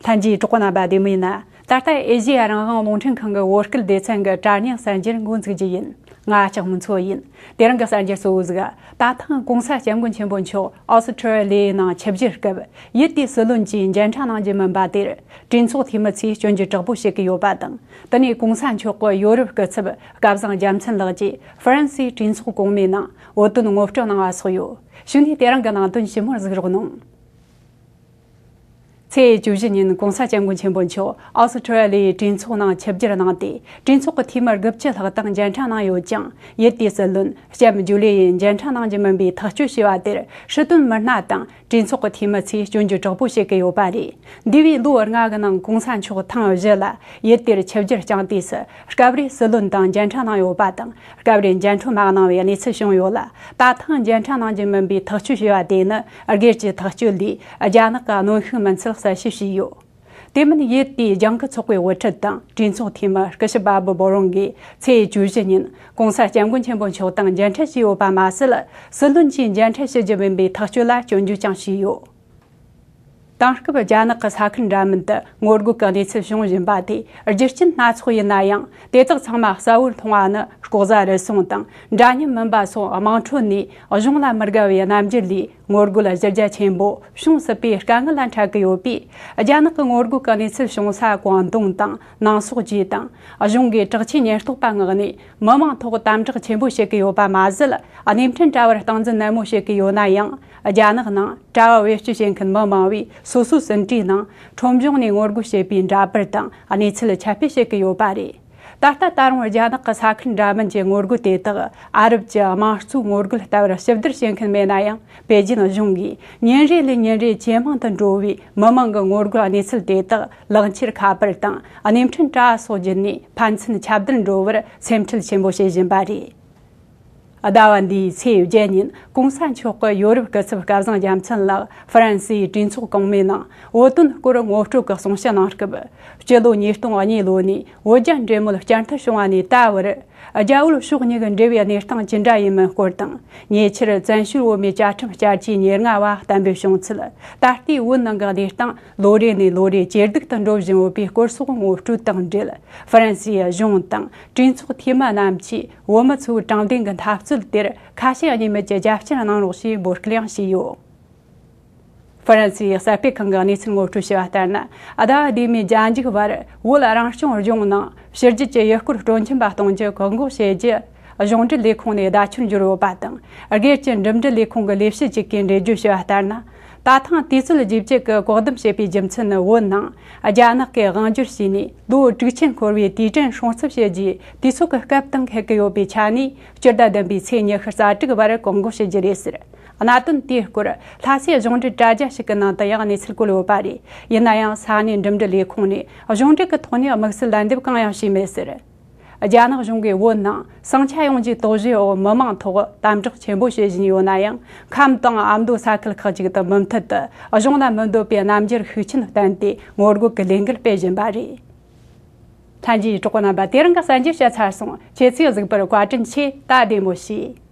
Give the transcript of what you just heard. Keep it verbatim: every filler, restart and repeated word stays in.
ལྷན་རྒྱས་གྲོགས་པོ་རྣམ་པ་བདེ་མོ་ཡིན་ན། ད་ལྟ་ཨེ་ཤེ་ཡ་རང་དབང་རླུང་འཕྲིན་ཁང་གི་བོད་སྐད་སྡེ་ཚན་གྱི་དྲ་བརྙན་གསར་འགྱུར་འགོ་འཛུགས་རྒྱུ་ཡིན། ང་ལྕགས་མོ་མཚོ་ཡིན། དེ་རིང་གི་གསར་འགྱུར་གཙོ་བོ་ཟིག་ད་ཐེངས་གོང་ས་སྐྱབས་མགོན་ཆེན་པོ་མཆོག་ཨོ་སི་ཁྲུ་ལི་ཡའི་ནང་ཆིབས་བསྒྱུར་སྐབས། ཡུལ་དེའི་སྲིད་བློན་གྱིས་མཇལ་འཕྲད་གནང་རྒྱུ་མིན་པ་དེར། གྲོས་ཚོགས་འཐུས་མི་ཚོས་སྐྱོན་བརྗོད་དྲག་པོ་བྱེད་ཀྱི་ཡོད་པ་དང་། དེ་ནས་གོང་ས་མཆོག་གི་ཡོ་རོབ་སྐུ་ཚབ་སྐལ་བཟང་རྒྱལ་མཚན་ལགས་ཀྱིས་ཧྥ་རན་སིའི་གྲོས་ཚོགས་གོང་མའི་ནང་བོད་དོན་ངོ་སྤྲོད་གནང་བ་སོགས་ཡོད། གཞུག་ནས་དེ་རིང་གི་ནང་དོན་ཞིབ་མོར་གཟིགས་རོགས་གནང་། ཚེས་བཅུ་བཞི་ཉིན་གོང་ས་སྐྱབས་མགོན་ཆེན་པོ་མཆོག་ཨོ་སི་ཁྲུ་ལི་ཡའི་གྲོས་ཚོགས་ནང་ཆིབས་བསྒྱུར་གནང་སྟེ། གྲོས་ཚོགས་ཀྱི་འཐུས་མི་དགུ་བཅུ་ལྷག་དང་མཇལ་འཕྲད་གནང་ཡོད་ཀྱང་། ཡུལ་དེའི་སྲིད་བློན་ལྕམ་ཇུ་ལི་ཡིས་མཇལ་འཕྲད་གནང་རྒྱུ་མིན་པའི་ཐག་གཅོད་བྱས་པ་དེར་སྲིད་དོན་མི་སྣ་དང་གྲོས་ཚོགས་ཀྱི་འཐུས་མི་ཚོས་སྐྱོན་བརྗོད་དྲག་པོ་བྱེད་ཀྱི་ཡོད་པ་རེད། འདས་པའི་ལོ་ལྔ་གི་ནང་གོང་ས་མཆོག་ཐེངས་བཞི་ལ་ཡུལ་དེར་ཆིབས་བསྒྱུར་བསྐྱངས་དུས་སུ། སྐབས་རེ་སྲིད་བློན་དང་མཇལ་འཕྲད་གནང་ཡོད་པ་དང་། སྐབས་རེ་མཇལ་འཕྲད་མ་གནང་བའི་གནས་ཚུལ་བྱུང་ཡོད་ལ། ད་ཐེངས་མཇལ་འཕྲད་གནང་རྒྱུ་མིན་པའི་ཐག་གཅོད་བྱས་པ་དེ་ནི། སྒེར་གྱི་ཐག་གཅོད་ལས་རྒྱ་ནག་གི་གནོན་ཤུགས་མིན་ཚུལ་གསལ་བཤད་བྱས་ཡོད། དེ་མིན། ཡུལ་དེའི་ལྗང་ཁུ་ཚོགས་པའི་དབུ་ཁྲིད་དང་གྲོས་ཚོགས་འཐུས་མི་སྐུ་ཞབས་བཱ་བུ་བོ་རོང་གིས་ཚེས་བཅུ་བཞི་ཉིན་གོང་ས་སྐྱབས་མགོན་ཆེན་པོ་མཆོག་དང་མཇལ་འཕྲད་བྱས་ཡོད་པ་མ་ཟད། སྲིད་བློན་གྱིས་མཇལ་འཕྲད་བྱེད་རྒྱུ་མིན་པའི་ཐག་གཅོད་ལ་སྐྱོན་བརྗོད་ཀྱང་བྱས་ཡོད། དེང་སྐབས་རྒྱ་ནག་གི་ས་ཁུལ་འདྲ་མིན་དུ་ངོ་རྒོལ་གྱི་གནས་ཚུལ་བྱུང་བཞིན་པ་དེ་རྒྱུ་རྐྱེན་སྣ་ཚོགས་ཡིན་ན་ཡང་། དེ་དག་ཚང་མ་གསལ་བོར་མཐོང་བ་ནི། ལྐོག་ཟ་རུལ་སུངས་དང་འདྲ་མཉམ་མིན་པ་སོགས་དམངས་ཁྲོད་ནས་གཞུང་ལ་མི་དགའ་བའི་རྣམ་འགྱུར་ལས། ངོ་རྒོལ་གཞི་རྒྱ་ཆེན་པོ་བྱུང་སྲིད་པའི་དཀའ་ངལ་ལ་འཕྲད་ཀྱི་ཡོད་པས། རྒྱ་ནག་གི་ངོ་རྒོལ་གྱི་གནས་ཚུལ་བྱུང་ས་ཀོང་ཏུང་དང་ནང་སོག་བཅས་དང་། གཞུང་གིས་དྲག་ཆས་ཉེན་རྟོག་པ་མངགས་ནས་མི་མང་ཐོག་དམ་དྲག་ཆེན་པོ་བྱེད་ཀྱི་ཡོད་པ་མ་ཟད། གནས་འཕྲིན་དྲ་བར་སྟངས་འཛིན་ནན་མོ་བྱེད་ཀྱི་ཡོད་ན་ཡང་། རྒྱ་ནག་ནང་དྲ་བ་བེད་སྤྱོད་བྱེད་མཁན་མི་མང་བས་སོ་སོའི་ཟིན་བྲིས་ནང་ཁྲོམ་གཞུང་ནས་ངོ་རྒོལ་བྱེད་པའི་འདྲ་པར་དང་གནས་ཚུལ་ཁྱབ་སྤེལ་བྱེད་ཀྱི་ཡོད་པ་རེད། ད་ལྟ་ད་རུང་རྒྱ་ནག་གི་ས་ཁུལ་འདྲ་མིན་གྱི་ངོ་རྒོལ་དེ་དག་ཨ་རབ་ཀྱི་དམངས་གཙོའི་ངོ་རྒོལ་ལྟ་བུར་ཞིབ་བསྡུར་བྱེད་མཁན་མེད་ན་ཡང་། པེ་ཅིན་གཞུང་གིས་ཉིན་རེ་ལས་ཉིན་རེ་ཇེ་མང་དུ་འགྲོ་བའི་མི་མང་གི་ངོ་རྒོལ་གནས་ཚུལ་དེ་དག་ལག་འཁྱེར་ཁ་པར་དང་གནས་འཕྲིན་དྲ་བ་སོགས་བརྒྱུད་ནས་ཕན་ཚུན་ཁྱབ་བརྡལ་འགྲོ་བར་སེམས་ཁྲལ་ཆེན་པོ་བྱེད་བཞིན་པ་རེད། ཟླ་བ་འདིའི་ཚེས་བརྒྱད་ཉིན་གོང་ས་མཆོག་གི་ཡོ་རོབ་སྐུ་ཚབ་སྐལ་བཟང་རྒྱལ་མཚན་ལགས་ཧྥ་རན་སིའི་གྲོས་ཚོགས་གོང་མའི་ནང་བོད་དོན་སྐོར་ངོ་སྤྲོད་ཀྱི་གསུང་བཤད་གནང་སྐབས། སྤྱི་ལོ་ཉིས་སྟོང་གཉིས་ལོ་ནས་བོད་རྒྱ་འབྲེལ་མོལ་བསྐྱར་མཐུད་བྱུང་བ་ནས་ད་བར། རྒྱ་བོད་ཕྱོགས་གཉིས་ཀྱི་འབྲེལ་བའི་གནས་སྟངས་ཅི་འདྲ་ཡིན་མིན་སྐོར་དང་། ཉེ་ཆར་བཙན་བྱོལ་བོད་མིའི་བཅའ་ཁྲིམས་བསྐྱར་བཅོས་ཉེར་ལྔ་བ་གཏན་འབེབས་བྱུང་ཚུལ། ད་ལྟའི་བོད་ནང་གི་གནས་སྟངས་ལོ་རེ་ནས་ལོ་རེ་ཇེ་སྡུག་ཏུ་འགྲོ་བཞིན་ཡོད་པའི་སྐོར་སོགས་ངོ་སྤྲོད་དང་འབྲེལ། ཧྥ་རན་སིའི་གཞུང་དང་གྲོས་ཚོགས་འཐུས་མི་རྣམས་ཀྱིས་བོད་མི་ཚོའི་དྲང་བདེན་གྱི་འཐབ་རྩོད་དེར་ཁ་ཞེ་གཉིས་མེད་ཀྱི་རྒྱབ་སྐྱོར་གནང་རོགས་ཞེས་འབོད་སྐུལ་ཡང་བྱས་ཡོད། ཧྥ་རན་སིའི་གསར་སྤེལ་ཁང་གིས་གནས་ཚུལ་ངོ་སྤྲོད་བྱས་པ་ལྟར་ན། ཟླ་བ་འདིའི་མིའི་རྒྱ་མཇུག་བར་བོད་རང་སྐྱོང་ལྗོངས་ནང་ཕྱི་རྒྱལ་གྱི་ཡུལ་སྐོར་སྤྲོ་འཆམ་པ་གཏོང་རྒྱུ་བཀག་འགོག་བྱེད་རྒྱུ། གཞུང་འབྲེལ་ལས་ཁུངས་ནས་བརྡ་ཁྱོན་འབྱོར་ཡོད་པ་དང་། སྒེར་གྱི་འགྲིམ་འགྲུལ་ལས་ཁུངས་ཀྱི་ལས་བྱེད་ཅིག་གིས་འགྲེལ་བརྗོད་བྱས་པ་ལྟར་ན། ད་ཐེངས་དུས་ཚོད་བརྗེ་བཅད་ཀྱིས་བཀག་སྡོམ་བྱས་པའི་རྒྱུ་མཚན་ནི། བོད་ནང་རྒྱ་ནག་གིས་དབང་བསྒྱུར་བྱས་ནས་ལོ་དྲུག་ཅུ་འཁོར་བའི་དུས་དྲན་སྲུང་བརྩི་བྱེད་རྒྱུའི་དུས་ཚོད་ཀྱི་སྐབས་དང་འཁེལ་གྱི་ཡོད་པའི་ཆ་ནས། སྤྱི་ཟླ་བདུན་པའི་ཚེས་ཉི་ཤུ་རྩ་དྲུག་བར་བཀག་འགོག་བྱེད་རྒྱུ་རེད་ཟེར། གནད་དོན་དེའི་སྐོར་ལྷ་སའི་གཞུང་འབྲེལ་དྲ་རྒྱ་ཞིག་གི་ནང་དུ་ཡང་གནས་ཚུལ་བཀོད་ཡོད་པ་རེད། ཡིན་ན་ཡང་ས་གནས་འགྲིམ་འགྲུལ་ལས་ཁུངས་ནས་གཞུང་འབྲེལ་གྱི་ཐོག་ནས་དམིགས་བསལ་ལན་འདེབས་གང་ཡང་བྱས་མེད་ཟེར། རྒྱ་ནག་གཞུང་གིས་བོད་ནང་ཟིང་ཆ་ཡོང་རྒྱུའི་དོགས་གཞིའི་འོག་མི་མང་ཐོག་དམ་དྲག་ཆེན་པོ་བྱེད་བཞིན་ཡོད་ན་ཡང་། ཁམས་དང་ཨ་མདོ་ས་ཁུལ་ཁག་ཅིག་ཏུ་མུ་མཐུད་དུ་གཞུང་ལ་མི་འདོད་པའི་རྣམ་འགྱུར་ཤུགས་ཆེན་བསྟན་ཏེ་ངོ་རྒོལ་གྱི་ལས་འགུལ་སྤེལ་བཞིན་པ་རེད། ལྷན་རྒྱས་གྲོགས་པོ་རྣམ་པ། དེ་རིང་གི་གསར་འགྱུར་བཤད་ཚར་སོང་། ཁྱེད་ཚོས་གཟིགས་པར་བཀའ་དྲིན་ཆེ། ད་བདེ་མོ་བྱོས།